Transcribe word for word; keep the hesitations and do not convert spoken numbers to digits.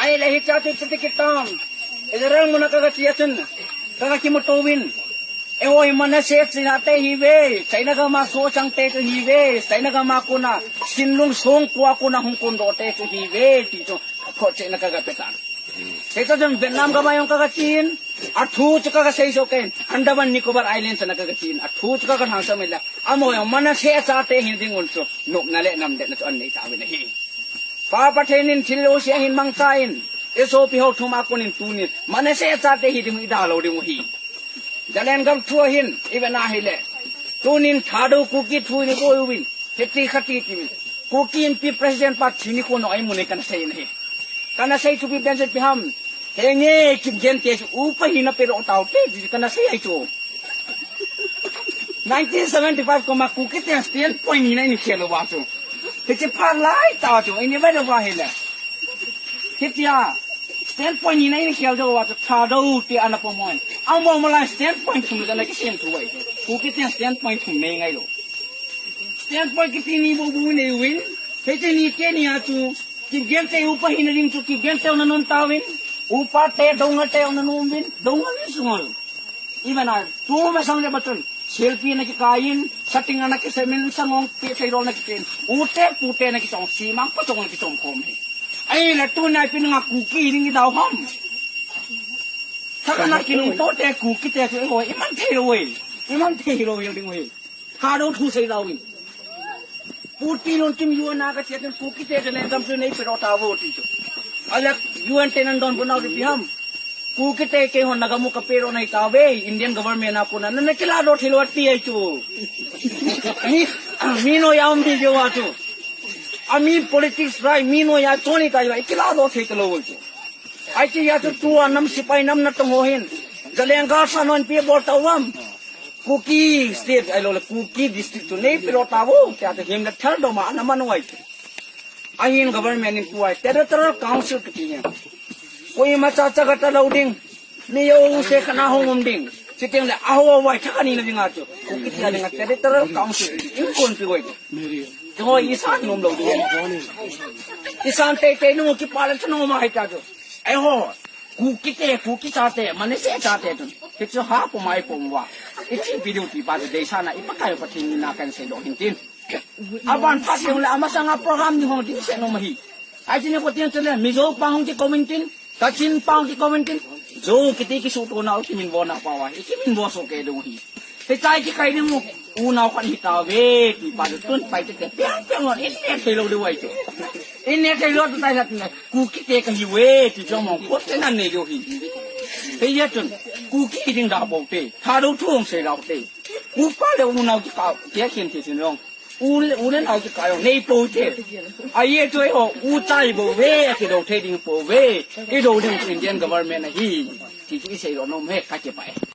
Ei le hiche chu chuti kitam. Israel muna kaga che a chun, kaga kimuto uvin. Eiho hi Manasseh chate hiuve, China gam a sochang te chu hiuve, China gam a kona, Sinlung songkua kona hung kondoh te chu hiuve, ti chu, aphoh chehna kaga pe tan. Hiche chun Vietnam gam a jong kaga chen, athu chu kaga sei soh kei in, Andaman Nicobar Islands a kaga chen, athu chu kaga lhangsam in le, amaho jong Manasseh chate hina ding un chu, nopna le namdetna chu anei tauvin ahi. Pa Pathen in thil jouse ahin mangcha in, i sopi ho thum a konin tunin, Manasseh chate hi ding u i dalou ding u ahi. Zalen gam thu ahin, i vet na hile. Tunin Thadou Kuki thu in i boi uvin, hiti khati ti uvin. Kuki Inpi President pa thi nikho nung a i mu in kana sei in ahi. Kana sei thupi pen chu ipi ham. Henge Kipgen te chu upa hina pedoh taute, ti kana sei ahi chu. Nineteen seventy-five kum a Kuki ten standpoint ni na in khel uva chu. Hiche phat lai tah chu, in i vet uva hile. Hitia, standpoint ni na in khel uva chu, Thadou te ana pom hon. Amaho lai standpoint thum le ana kisem thu uve. Kuki ten standpoint thum nei ngai lou. Standpoint kiti ni bou bou nei uvin. Hiche ni te ni a chu, Kipgen te upa hina ding chu, Kipgen te ana nom tauvin. Upa te, Doungel te ana nom uvin. Doungel ni sungal. Iben a, tu masang le bachun, selfie ana kikai in, setting ana kisem in, sangong pi thei dol ana kichen. U te, pu te ana kichong, simang pachong ana kichom khom hi. Ahile tuni a ipi nanga Kuki ding i dau ham. Thakhat a kilungto te Kuki te chu eiho, i man thei lou uve. I man thei lou jeng ding uve. Thadou thu sei lou in. Pu Tilunkim U N a ka che a chun Kuki te Zalen gam chu nei pedoh tauvo ti chu. Ahile U N te nan donbut nau chu ipi ham. Kuki te keihon na gam u ka pedoh nahi tauve, Indian government a kona, na, na kiladoh thei lou ati ahi chu. Mi, mi noiya um di jo a chu. Ami politics rai, mi noiya choni tai rai, kiladoh thei talou chu. Ahi ti a chu tua nam sepai nam natong ho hin. Zalen gal sa non pi bol tau ham. Kuki State, ahilou le Kuki District chu nei pedoh tauvo, tia chu him le thal dom a ana man u ahi. Ahin government in tua Territorial Council kiti hi. Koima cha cha kata lou ding. Mi jouse khat na hung um ding. Chuteng le aho vai thakhat ni na ding a chu. Kuki tia ding a Territorial Council in kon pi uve. Chu ho i san nom lou ding. I san teitei nung u kipa le thanom a hi ta chu. Eiho. Kuki te, Kuki chate, Manasseh chate chun. Hichu ha pum a i pom uva. I thipi diu ti pa chu deisahna, i Pakai Pathen mina kan seidoh hin tin. Aban phat jong le amasanga program ni hung ding seh nom ahi. Ahi ti nikho teng chun le Mizo pa hung kikou in tin, Kachin pa hung kikou in tin. Zo kiti kisuhto nau kiminvo nau pa uva. I kiminvo soh kei ding u ahi. Hitia i kikai ding u, unau khat hi tauve, ti pa chu tun pai tete, piang piang lon, i neh thei lou diu ahi chu. I neh thei lou tu tai lhat ne, Kuki te ka hiuve, ti chu mong, kot te nan nei diu ahi. Hijeh chun, Kuki ding da bou te, Thadou thu hung sei lou te. Upa le unau kikah, kia khen thei sin long. U le, u le nau kikah jong, nei pou te. Ajeh chu eiho, u cha i bou ve, a kidou thei ding pou ve. I dou ding Indian government ahi. Ti chu i sei lou nom e, ka kipah e.